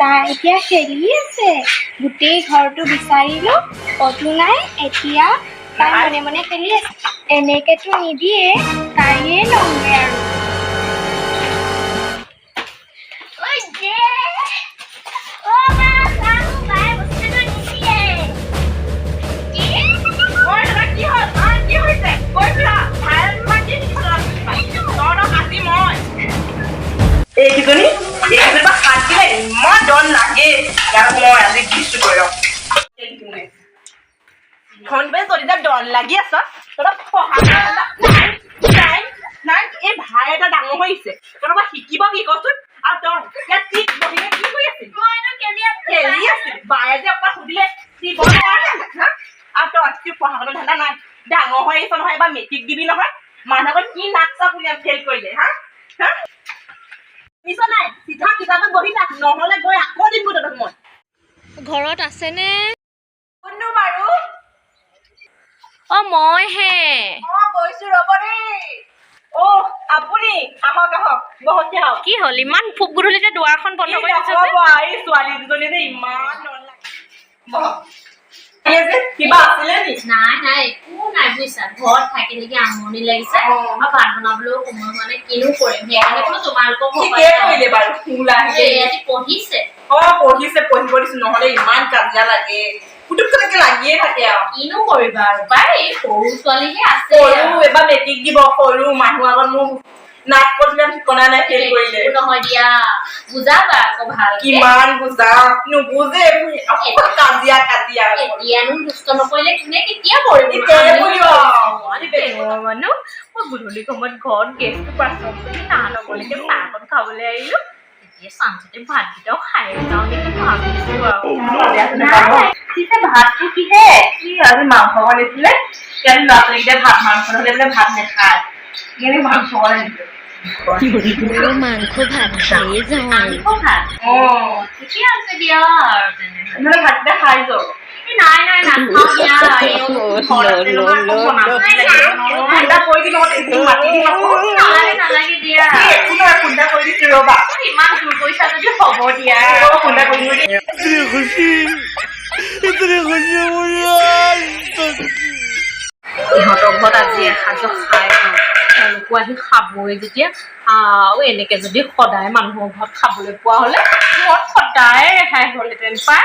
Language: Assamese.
তাই এতিয়া খেলি আছে। গোটেই ঘৰটো বিচাৰিলো, ক'তো নাই। এতিয়া তাই মনে মনে খেলি আছে। এনেকেতো নিদিয়ে, তাইয়ে লওঁগে আৰু। ঐ যে, অ মা, চা, মোক বায়ে বস্তুটো নিদিয়ে। কি? ঐ দাদা, কি হ'ল? কি হৈছে? কৈছো ভাই, তোমাক কি শিকিব? তহঁতক আজি মই এইকেইজনী এইকেইজনী পৰা শান্তি নাই। ইমান ডৰ লাগে ইয়াক। মই আজি দিছো তই ফোন পে যদি ডৰ লাগি আছ তহঁতক। পঢ়া নাই নাই নাই। এই ভাই এটা ডাঙৰ হৈ আহিছে, তহঁতৰ পৰা শিকিব কি কচোন? আৰু তই ইয়াত কি বহি কি কৰি আছিলি? মইনো খেলি আছিলো। খেলি আছিল। বায়ে যে অকণমান সুধিলে দিব নোৱাৰে হা? আৰু তই তোৰ পঢ়া শুনা ধান্দা নাই। ডাঙৰ হৈ আহিছ নহয়, এবাৰ মেট্ৰিক দিবি নহয়। মানুহৰ কি নাক চাক উলিয়াম ফেইল কৰিলে? হা হা, শুনিছ নাই? চিধা কিতাপত বহি থাক, নহ'লে গৈ আকৌ দিম গৈ তহঁতক মই। ঘৰত আছেনে? কোননো বাৰু? অ, মইহে। অ, গৈছো ৰ'ব দেই। অ, আপুনি, আহক আহক, বহক আহক। কি হ'ল, ইমান ফুপ গধূলিতে দুৱাৰখন বন্ধ কৰি থৈছে যে? নক'ব, এই ছোৱালী দুজনী যে ইমান ডৰ লাগে। বহক। এই যে কিবা আছিলে নি? নাই নাই, একো নাই বুজিছা। ঘৰত থাকি থাকি আমনি লাগিছে আৰু ভাত বনাবলৈও সময় হোৱা নাই। কিনো কৰিম, সেইকাৰণে বোলো তোমালোকৰ ঘৰৰ ঠিকেই কৰিলে বাৰু ওলাই আহিলে। এই আজি পঢ়িছে? অ, পঢ়িছে। পঢ়িব দিছো, নহ'লে ইমান কাজিয়া লাগে, পুতুক তেনেকে লাগিয়ে থাকে আৰু। কিনো কৰিবা আৰু পাই, এই সৰু ছোৱালীহে আছে। সৰু, এবাৰ মেট্ৰিক দিব। সৰু মানুহ আগত মোক নাক কটিলে, ঠিকনা নাই ফেইল কৰিলে। একো নহয় দিয়া, বুজাবা আকৌ ভালকে। কিমান বুজাও, নুবুজে। অকল কাজিয়া কাজিয়া। এতিয়ানো দুষ্ট নকৰিলে কোনে কেতিয়া কৰিব? এতিয়াই কৰিব। মানুহ মই গধূলি সময়ত ঘৰত গেছটো পাছত বুলি তাহাঁতৰ চাহকণ খাবলৈ আহিলো। তেতিয়া চাঞ্চতে ভাতকেইটাও খাই যাওঁ নেকি ভাবিছো আৰু। নাই, পিছে ভাতটো কিহে? কি, আজি মাংস বনাইছিলে। এতিয়া ল'ৰা ছোৱালীকেইটাই ভাত মাংস নহ'লে বোলে ভাত নাখায়, সেইকাৰণে মাংস বনাই দিছো। ময়ো মাংস ভাত খায়ে যাওঁ আৰু। মাংস ভাত? অ। ঠিকে আছে দিয়া আৰু তেনেহ'লে। নহ'লে ভাতকেইটা খাই যাওক। এই নাই নাই, নাখাওঁ দিয়া। এনেও ঘৰত আছে নহয়, আকৌ বনাব লাগিব নহয়। ফোন এটা কৰি দিম আকৌ, মাতি দিম আকৌ। নালাগে নালাগে দিয়া। এই একো নহয়, ফোন এটা কৰি দিছো ৰ'বা। ইমান জোৰ কৰিছা যদি হ'ব দিয়া। ফোন এটা কৰি দিম। इतनी खुशी, इतनी खुशी मुझे आज तक ইহঁতৰ ঘৰত আজি এসাঁজো খাই যাওঁ, তেওঁলোকো আহি খাবই যেতিয়া। আৰু এনেকে যদি সদায় মানুহৰ ঘৰত খাবলৈ পোৱা হ'লে ঘৰত সদায় ৰেহাই হ'লহেঁতেন পাই।